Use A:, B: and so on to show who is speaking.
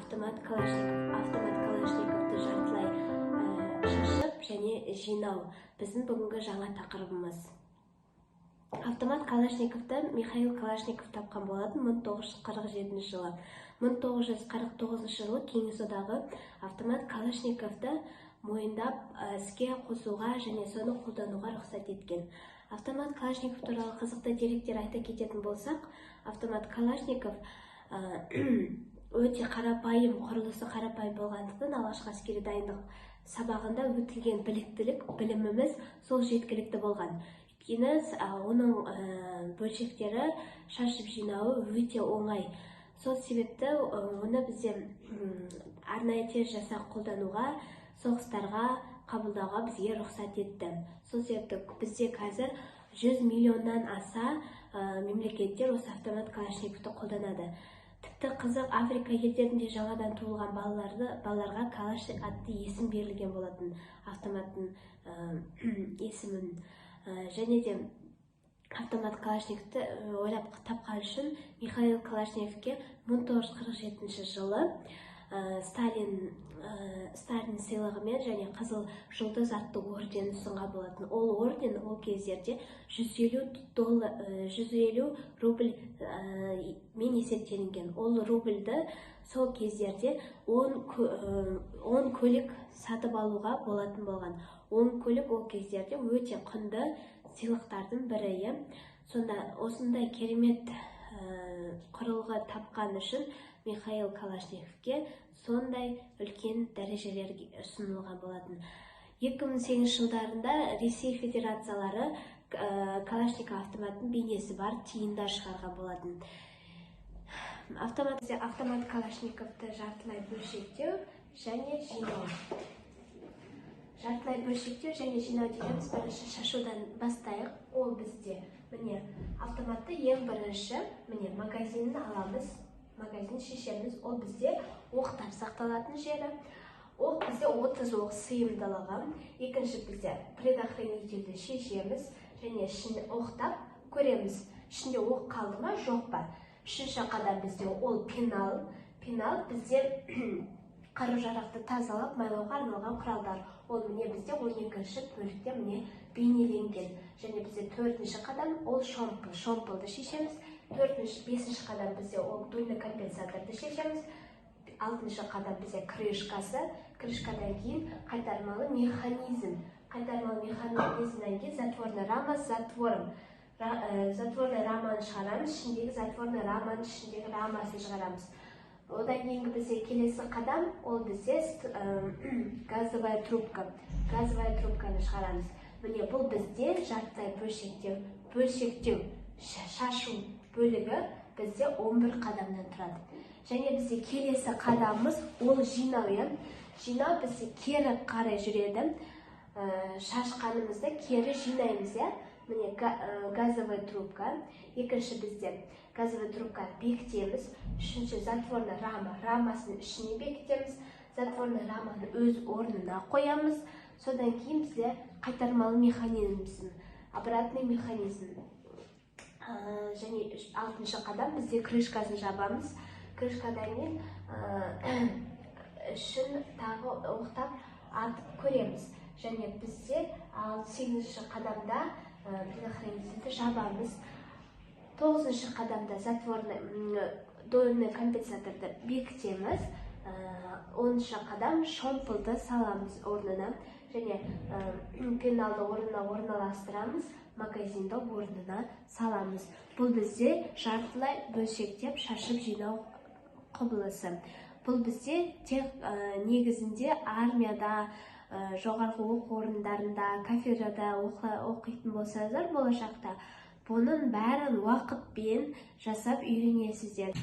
A: Автомат Калашников. Автомат Калашниковты жартылай шашып және жинау біздің бүгінгі жаңа тақырыбымыз. Автомат Калашниковты Михаил Калашников тапқан болатын 1947 жылы. 1949 жылы Кеңес Одағы автомат Калашниковты мойындап, іске қосуға және соны қолдануға рұқсат еткен. Автомат Калашников туралы қызықты деректер айта кететін болсақ, автомат Калашников өте қарапайым, құрылысы қарапайым болғандықтан, алғашқы әскери дайындық сабағында өтілген біліктілік біліміміз сол жеткілікті болған. Өйткені оның бөлшектері шашып жинауы өте оңай. Сол себепті оны бізде арнайы тез жасақ қолдануға, соғыстарға қабылдауға бізге рұқсат етті. Сол себепті бізде қазір 100 миллионнан аса мемлекеттер осы автомат Калашниковты қолданады. Тіпті қызық, Африка елдерінде жаңадан туылған балаларға Калаш атты есім берілген болатын, автоматтың есімін. Және де автомат Калашниковты ойлап тапқан үшін Михаил Калашниковке 1947 жылы Сталин сыйлығымен және Қызыл Жұлдыз атты орден ұсынған болатын. Ол орден ол кездерде 150 доллар, 150 рубль мен есептелінген. Ол рубльді сол кездерде 10 көлік сатып алуға болатын болған. 10 көлік ол кездерде өте құнды сыйлықтардың бірі, иә. Сонда осындай керемет құрылғы тапқан үшін Михаил Калашниковке сондай үлкен дәрежелер ұсынылған болатын. 2008 жылдарында Ресей Федерациялары Калашников автоматының бейнесі бар тиындар шығарған болатын. Автомат Калашниковты жартылай бөлшектеу және жинау. Жартылай бөлшектеу және жинау дегеніміз, бірінші шашудан бастайық. Ол бізде, міне, автоматты ең бірінші, міне, магазинін аламыз, магазин шешеміз. Ол бізде оқтар сақталатын жері. Оқ бізде 30 оқ сыйымдылығы. Екінші, бізде предохранительді шешеміз және ішін оқтап көреміз, ішінде оқ қалды ма, жоқ па. Үшінші қадам бізде ол пенал. Пенал бізде қару жарақты тазалап, майлауға арналған құралдар. Ол, міне, бізде 12-ші бөлікте, міне, бейнеленген. Және бізде төртінші қадам ол шомпол. Шомполды шешеміз. Төртінші, бесінші қадам бізде ол дульный компенсаторды шешеміз. Алтыншы қадам бізде крышкасы. Крышкадан кейін қайтармалы механизм. Қайтармалы механизмнен кейін затворный рама с затвором. Затворный раманы шығарамыз, ішіндегі затворный раманың ішіндегі рамасын шығарамыз. Одан кейінгі бізде келесі қадам ол бізде газовая трубка. Газовая трубканы шығарамыз. Міне, бұл бізде жартылай бөлшектеу, шашу бөлігі бізде 11 қадамнан тұрады. Және бізде келесі қадамымыз ол жинау, иә. Жинау бізде кері қарай жүреді. Шашқанымызды кері жинаймыз, иә. Міне, газовая трубка. Екінші, бізде газовая трубканы бекітеміз. Үшінші, затворный рама, рамасын ішіне бекітеміз. Затворный раманы өз орнына қоямыз. Содан кейін бізде қайтармалы механизм, обратный механизм. Және алтыншы қадам бізде крышкасын жабамыз. Крышкадан кейін ішін тағы оқтап атып көреміз. Және бізде ал сегізінші қадамда предохранительді жабамыз. Тоғызыншы қадамда затворный дульный компенсаторды бекітеміз. 10-шы қадам, шомполды саламыз орнына және пеналды орнына орналастырамыз, магазинді орнына саламыз. Бұл бізде жартылай бөлшектеп шашып жинау құбылысы. Бұл бізде тек негізінде армияда, жоғарғы оқу орындарында, кафедрада оқитын болсаңыздар, болашақта бұның бәрін уақытпен жасап үйренесіздер.